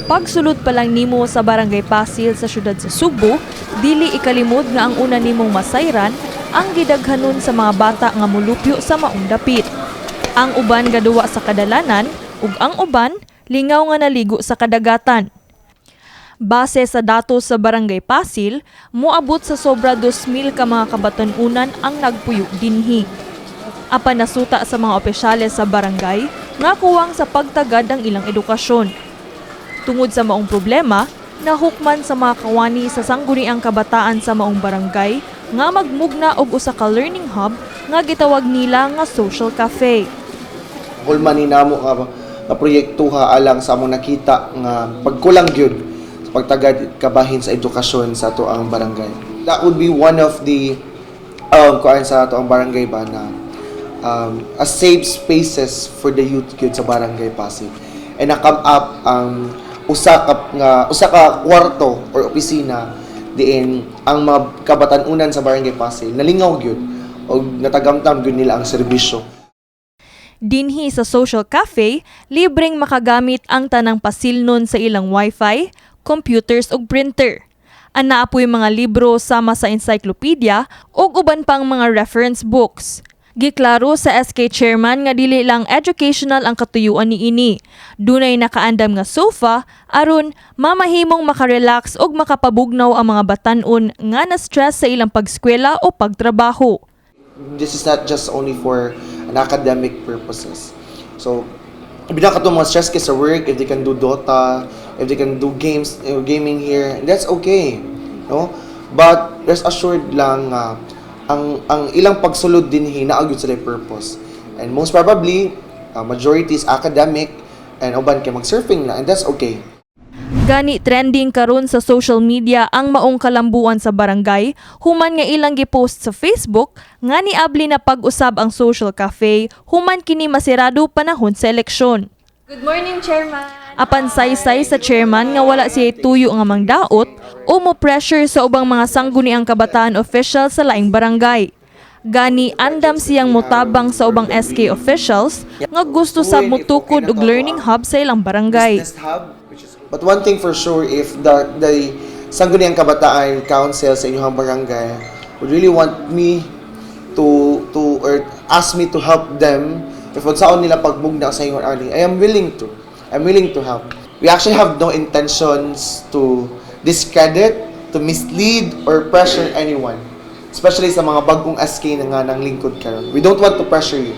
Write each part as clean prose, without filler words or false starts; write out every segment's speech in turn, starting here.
Pagsulod pa lang nimo sa Barangay Pasil sa syudad sa Sugbo, dili ikalimod nga ang una nimong masayran ang gidaghanon sa mga bata nga mulupyo sa maong dapit. Ang uban gaduwa sa kadalanan ug ang uban lingaw nga naligo sa kadagatan. Base sa datos sa Barangay Pasil, moabot sa sobra 2,000 ka mga kabatan-unan ang nagpuyo dinhi. Apan nasuta sa mga opisyales sa barangay nga kuwang sa pagtagad ang ilang edukasyon. Tungod sa maong problema, nahukman sa mga kawani sa Sangguniang Kabataan sa maong barangay nga magmugna og usa ka learning hub nga gitawag nila nga social cafe. Hulman ni namo nga proyektuha alang sa among nakita nga pagkulang gyud sa pagtagad kabahin sa edukasyon sa atoang barangay. That would be one of the kuan sa atoang barangay ba na a safe spaces for the youth gyud sa Barangay Pasil. And na-come up ang usa ka kwarto or opisina diin ang mga kabatan-unan sa Barangay Pasil nalingaw gyud og natagamtam gyud nila ang serbisyo. Dinhi sa social cafe, libreng makagamit ang tanang Pasilnon sa ilang wifi, computers ug printer. Anaa poy mga libro sama sa encyclopedia ug uban pang mga reference books. Giklaro sa SK chairman nga dili lang educational ang katuyuan niini. Dunay nakaandam nga sofa aron mamahimong makarelax ug makapabugnaw ang mga batan-on nga na-stress sa ilang pagskwela o pagtrabaho. This is not just only for an academic purposes. So, bilang katong mga stress kay sa work, if they can do Dota, if they can do games, gaming here, that's okay. No? But rest assured lang nga ang ilang pagsulod dinhi naa gyud sila purpose. And most probably, majority is academic and uban kay mag-surfing na and that's okay. Gani trending karon sa social media ang maong kalambuan sa barangay human nga ilang gipost sa Facebook nga niabli na pag-usab ang social cafe human kini masirado panahon sa eleksyon. Good morning, Chairman. Apan saysay sa chairman nga wala siya tuyo nga mangdaot o mo pressure sa ubang mga Sangguniang Kabataan official sa laing barangay. Gani andam siyang mutabang sa ubang SK officials nga gusto sab motukod og learning hub sa ilang barangay. Business hub. But one thing for sure, if the Sangguniang Kabataan Council sa inyong barangay would really want me to or ask me to help them, if unsaon nila pagmugna sa inyong ani, I am willing to. I'm willing to help. We actually have no intentions to discredit, to mislead, or pressure anyone. Especially sa mga bagong SK na nga nang lingkod karon. We don't want to pressure you.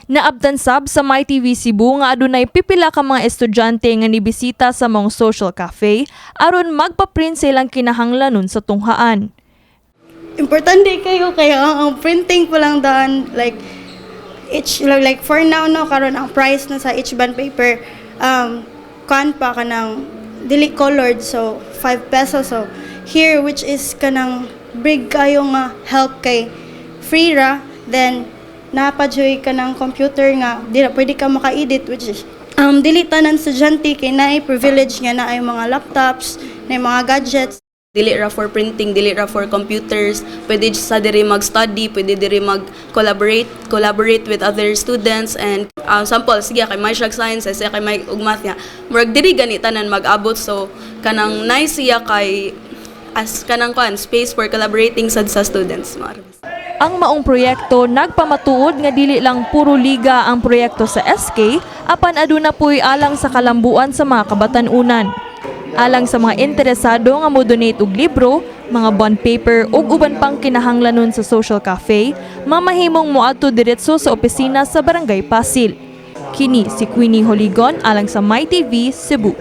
Naabtan sab sa MyTV Cebu nga adunay pipila ka mga estudyante nga nibisita sa maong social cafe aron magpa-print sa ilang kinahanglanon sa tunghaan. Importante kayo kaya ang printing pa lang daan, like each, like for now, no, karon ang price na sa each bond paper, kan pa kanang dili colored, so 5 pesos. So here, which is kanang big kayo nga help kay free ra, then napadyoy ka ng computer nga di na pwede ka maka-edit, which is dili tanan estudyante kay naay privilege nga naay mga laptops, naay mga gadgets. Dili ra for printing, dili ra for computers, pwede sa diri mag-study, pwede diri mag-collaborate, collaborate with other students and sample sige kay may siya science, siya kay may ug math nga. Murag diri gani tanan mag-abot, so kanang nice siya kay as kanang kuan space for collaborating sad sa students. Mao. Ang maong proyekto nagpamatuod nga dili lang puro liga ang proyekto sa SK apan aduna puy alang sa kalambuan sa mga kabatan-unan. Alang sa mga interesado nga mo donate og libro, mga bond paper ug uban pang kinahanglanon sa social cafe, mamahimong moadto diretso sa opisina sa Barangay Pasil. Kini si Queenie Holigon alang sa MyTV Cebu.